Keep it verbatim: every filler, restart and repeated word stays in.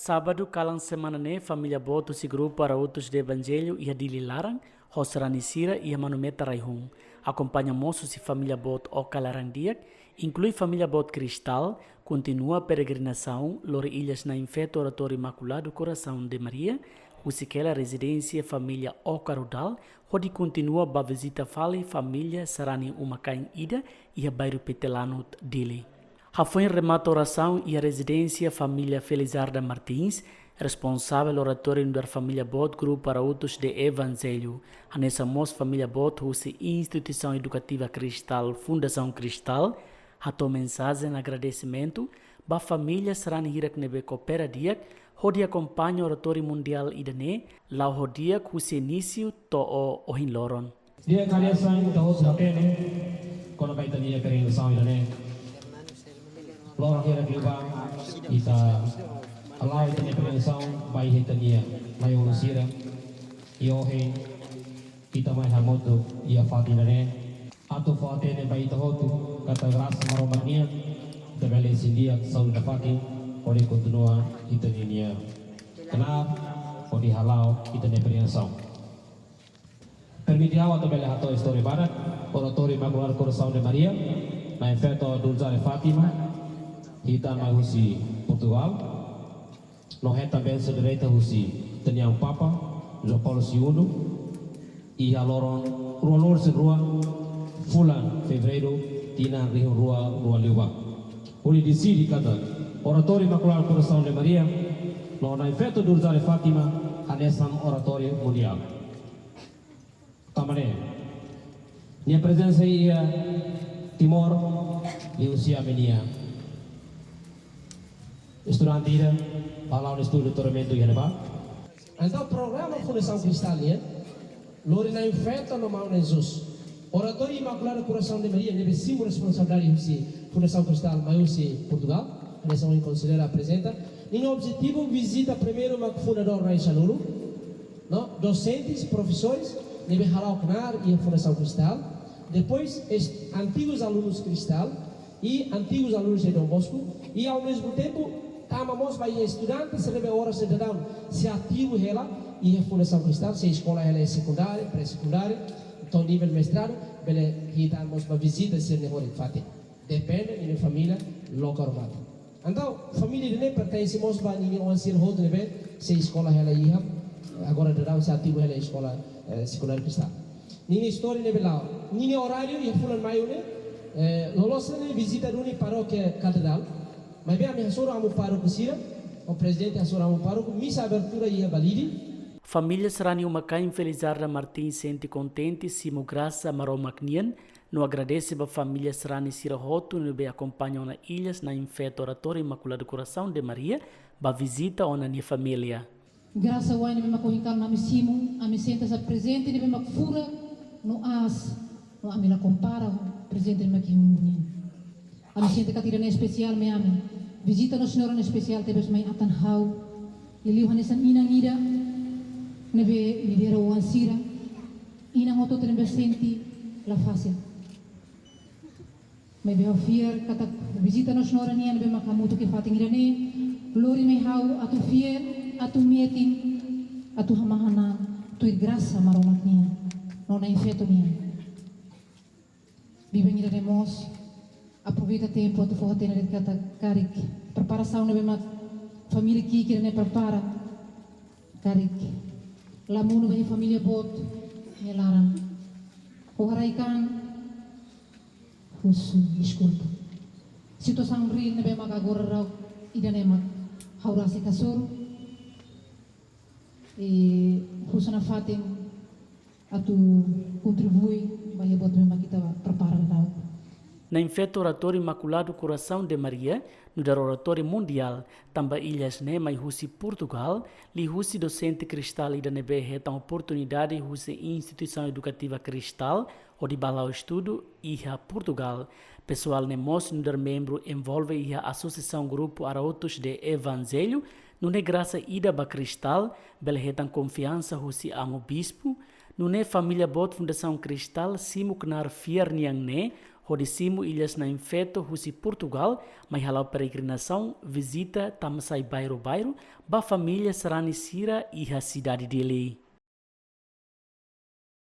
Sábadu kalan semana ne'e, família boot husi grupu Arautos do Evangelho iha Dili laran, ho sarani sira iha Manumeta rai-hun. Akompaña mós husi família boot Oka laran-di'ak, inklui família boot Cristal, kontinua peregrinasaun lori Ilhas Na'in Feto Oratóriu Imaculado Coração de Maria, husik hela rezidénsia família Oka Rudal, hodi kontinua ba vizita fali família sarani uma-kain ida iha bairru Pete Lanut, Dili. Hafoin remata orasaun iha rezidénsia família Felizarda Martins, responsavel oratóriu nu'udar família boot grupu Arautos do Evangelho, hanesan mós família boot husi instituisaun edukativa Cristal, Fundasaun Cristal, hato'o mensajen agradesimentu ba família sarani hirak ne'ebé koopera di'ak hodi akompaña oratóriu mundiál ida-ne'e, la'o ho di'ak husi inísiu to'o ohin loron. Di'ak, hanesan ita hotu hatene kona-ba ita-nia peregrinasaun ida-ne'e, loron hirak liubá ita hala'o ita-nia peregrinasaun ba iha ita-nia maun-alin sira, i ohin ita mai hamutuk iha fatin ida-ne'e atu fó-hatene ba ita hotu katak grasa Maromak nian, ita bele isin di'ak saúde nafatin hodi kontinua ita-nia knaar hodi hala'o ita-nia peregrinasaun. Permite ha'u atu bele hato'o istória badak Oratóriu Imaculado Coração de Maria, Na'in Feto Dulzar de Fátima, hitan mai husi Portugal, no hetan bensaun direta husi ita-nia Amu Papa João Paulo Segundo, iha loron ruanulu-resin-rua fulan Fevereiru, tinan rihun rua ruanulu-resin-rua. Hodi deside katak Oratóriu Imaculado Coração de Maria no Na'in Feto Dulzar de Fátima hanesan oratóriu mundiál. Tanba ne'e, nia prezensa iha Timor liuhusi ami-nia estudante ida, hala'o nia estudu doutoramentu iha ne'ebá. Entaun programa Fundasaun Cristal nian, lori Na'in Feto no Maun Jesus, Oratóriu Imaculado Coração de Maria ne'ebé simu responsabilidade husi Fundasaun Cristal mai husi Portugal, hanesan ohin konselleira aprezenta. Ninia objetivu vizita primeiru mak fundadór na'in sanulu, no dosentes, profesores ne'ebé hala'o knaar iha Fundasaun Cristal, depois es-, antigus alunus Cristal i antigus alunus de Dom Bosco, i ao mesmo tempo tama mós ba iha estudante sira ne'ebé oras ne'e daudaun sei ativu hela iha Fundasaun Cristal, sei eskola hela iha sekundáriu, pré-sekundáriu, to'o nivel mestradu, bele hitan mós ba vizita sira-ne'e hotu iha fatin. Depende ninia família loke arumada. Entaun família ida-ne'e pertense mós ba ninia oan sira hotu ne'ebé sei eskola hela iha, agora daudaun sei ativu hela eskola, eh, sekundáriu Cristal. Ninia istória ne'ebé la'o. Ninia oráriu iha fulan Maiu ne'e, eh, loloos ne'e vizita duni parókia Katedrál. Maibé ami hasoru amu pároku sira, o prezidente hasoru amu pároku, misa abertura iha Balide. Família sarani uma-kain Felizarda Martins sente kontente simu grasa Maromak nian, no agradese ba família sarani sira hotu ne'ebé akompaña ona Ilhas Na'in Feto Oratóriu Imaculado Coração de Maria ba vizita ona nia família. Grasa wa'in ne'ebé mak ohin kalan ami simu, ami sente hanesan prezente ne'ebé mak furak no aas, no ami la kompara prezente ne'ebé mak iha mundu nian. Ami sente katak ida-ne'e espesiál mai ami. Vizita Nossa Senhora ne'e espesiál tebes mai atan ha'u. Liuliu hanesan inan ida ne'ebé lidera oan sira. Inan hotu-hotu ne'ebé sente la fasil. Maibé ha'u fiar katak vizita Nossa Senhora nian ne'ebé mak hamutuk iha fatin ida-ne'e, lori mai ha'u atu fiar, atu metin, atu hamahan an tuir grasa Maromak nian no Na'in Feto nian. Biban ida-ne'e mós aproveita tempu atu fó-hatene de'it katak karik preparasaun ne'ebé mak família ki'ik ida-ne'e prepara, karik la monu ba iha família boot nia laran. Ha'u haraik an husu deskulpa. Situasaun reál ne'ebé mak agora daudaun ida-ne'e mak ha'u rasik hasoru. I husu nafatin atu kontribui ba iha buat ne'ebé mak ita prepara daudaun. Na'in Feto Oratóriu Imaculado Coração de Maria nu'udar oratóriu mundiál, tanba Ilhas ne'e mai husi Portugal, liuhusi dosente Cristal ida ne'ebé hetan oportunidade husi instituisaun edukativa Cristal hodi bá hala'o estudu iha Portugal. Pesoál ne'e mós nu'udar membru envolve iha Asosiasaun Grupu Arautos do Evangelho, nune'e grasa ida ba Cristal, bele hetan konfiansa husi Amu Bispu, nune'e família boot Fundasaun Cristal simu knaar fiar nian ne'e, hodi simu Ilhas Na'in Feto husi Portugal, mai hala'o peregrinasaun vizita tama sai bairru-bairru ba família sarani sira iha sidade Dili.